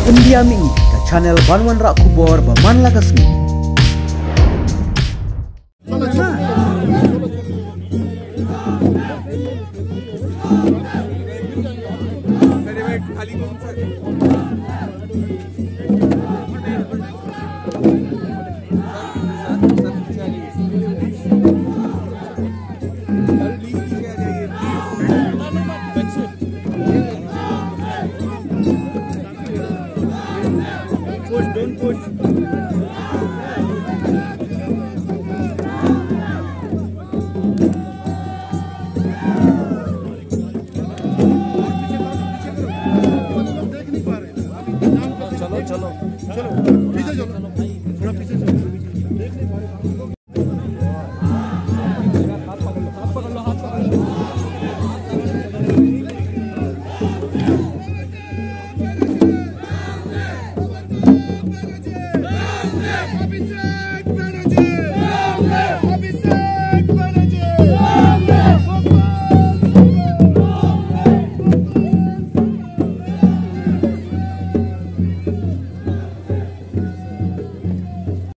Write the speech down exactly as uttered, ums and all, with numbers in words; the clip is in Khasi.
India Mini, ka channel ban wanrah khubor ba man la ka sngi. Push, don't push. चलो, चलो। चलो, पीछे चलो।